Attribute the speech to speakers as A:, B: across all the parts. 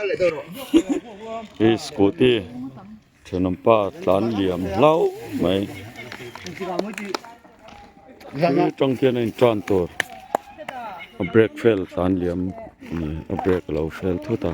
A: Hi scooty thenawm pa tlan liam hlauh mai khi tang khian a in tan tur a brake fail tlan liam a ni a brake a lo fail thut a.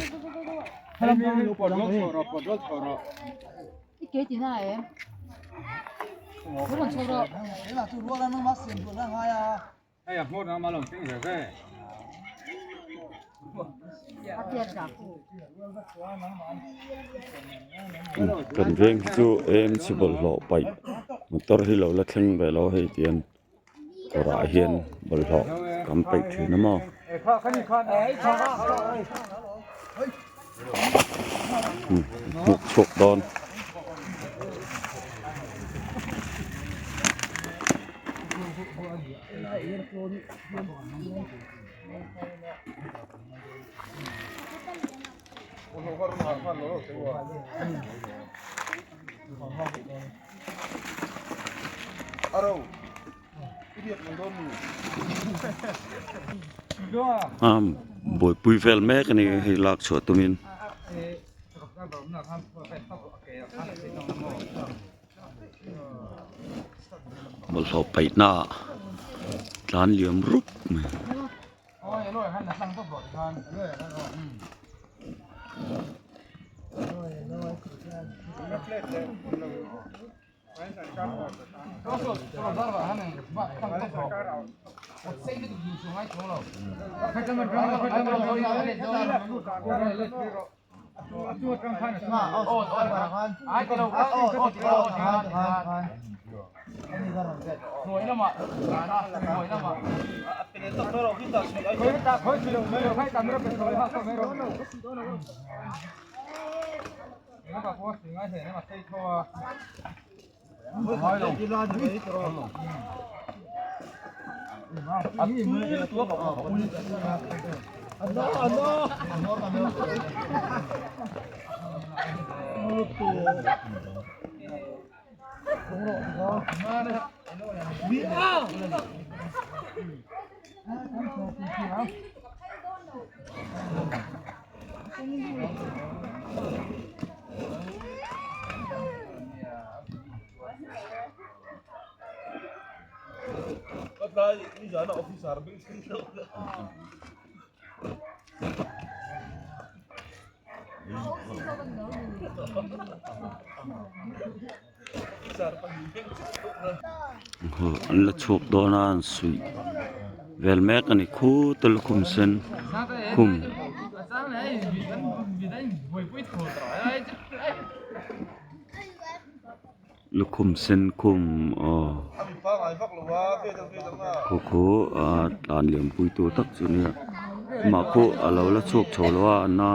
A: Kan veng hi chu AMC bawlhhlawh paih motor hi lo la thleng ve lo hei tian kawrah hian bawlhhlawh kan paih thin a maw. Hnuk chhuak dawn. Buaipui vel mek a ni hei lak chhuah tumin. Bawlhhlawh paihna ah tlan liam rup mai. An la chhuak dawn a an suih vel mek a ni khut a lukhum sen khum. Lukhum sen khum aw khu khu a tlan liam pui tur tak chu nia amah pawh a lo la chhuak chho lo a a na.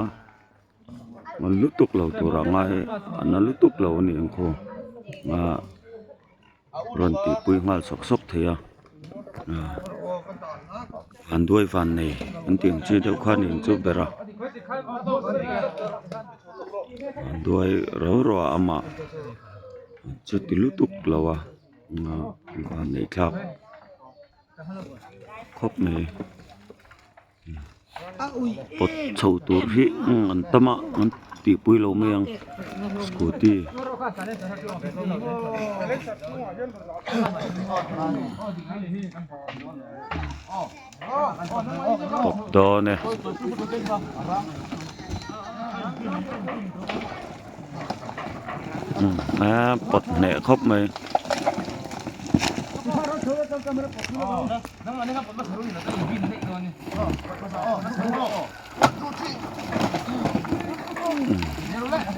A: An lutuk lo tur a ngai a na lutuk lo a ni ang khaw ah rawn tih pui nghal sawk sawk thei a ah vanduai van nei an tih ang chi deuh kha a ni ang chu ber a vanduai rau rau a amah chuti lutuk lo a ah vanneih thlak khawp mai. Pawt chho tur hi an tam a an tihpui lo mai ang scooty. Pawt dawn e. A pawt hneh khawp mai.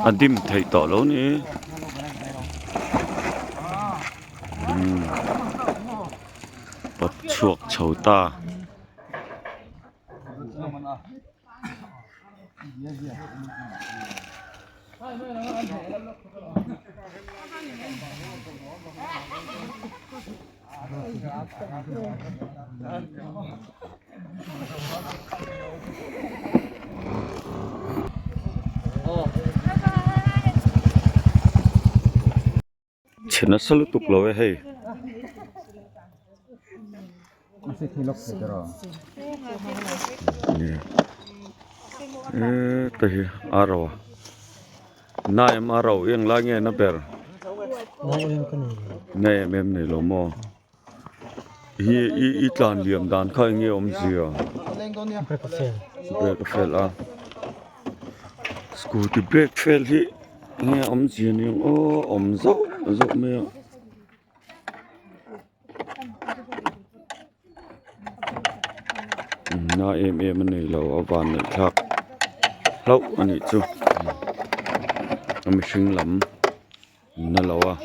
A: A dim theih tawh lo ni pawt chhuak chho ta. Chhe nasa lutuk lo e hei. Heta hi a ro a na em a ro eng lai nge na ber na em em nei lo maw hi i i tlan liam dan kha eng nge awmzia brake a fail a scooty brake fail hi eng nge awmzia ni ang aw awm zauh zauh mai a. Na em em a nei lo a van neih thlak hlauh a nih chu a mihring lam na lo a.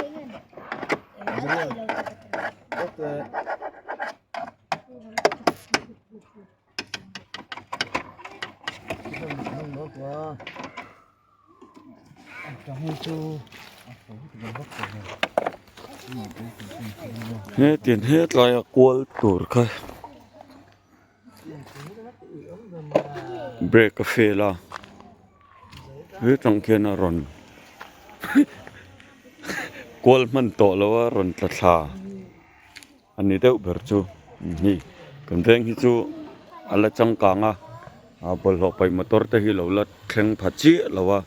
A: Hetin hetlai a kual tur kha brake a fail a hetang khian a rawn kual hman tawh lo a rawn tla thla. A ni deuh ber chu hei kan veng hi chu a la changkang a ah bawlhhlawh paih motor te hi lo la thleng pha chiah lo a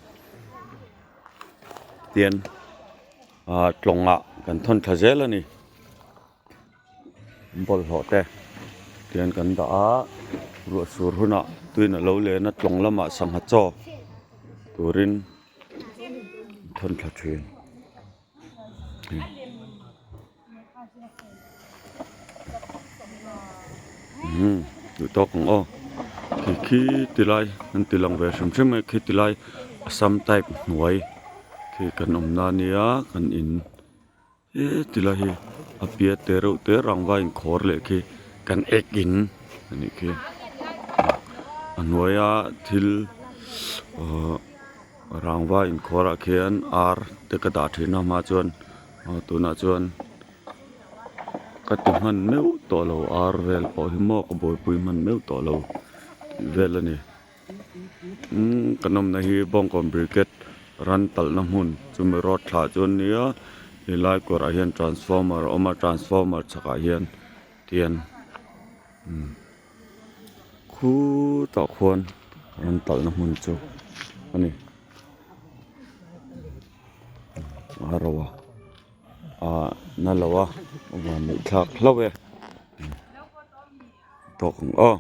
A: tian ah tlawngah kan thawn thla zel a ni bawlhhlawh te tian kan dah a ruah sur hunah tuin a lo len a tlawng lamah sangha chaw turin thawn thla thin. Umm duh tawk ang aw khi khi ti lai an ti lang ve hrim hrim mai khi ti lai assam type hnuai khi kan awm na ania kan in he ti lai hi a piat te reuh te rangva inkhawr leh khi kan ek in a nih khi a hnuaia thil ahh rangva inkhawr ah khian ar te ka dah thin a hma chuan. Aw tunah chuan ka ti hman meuh tawh lo ar vel pawh hi maw ka buaipui hman meuh tawh lo tih vel a ni umm kan awmna hi bawngkawn brigade ran talhna hmun chumi road thlah chu a nia helai kawrah hian transformer a awm a transformer chhakah hian tian umm khutah khuan ran talhna hmun chu a ni. A ro a ah na lo a a van neih thlak hlauh e tawk ang aw.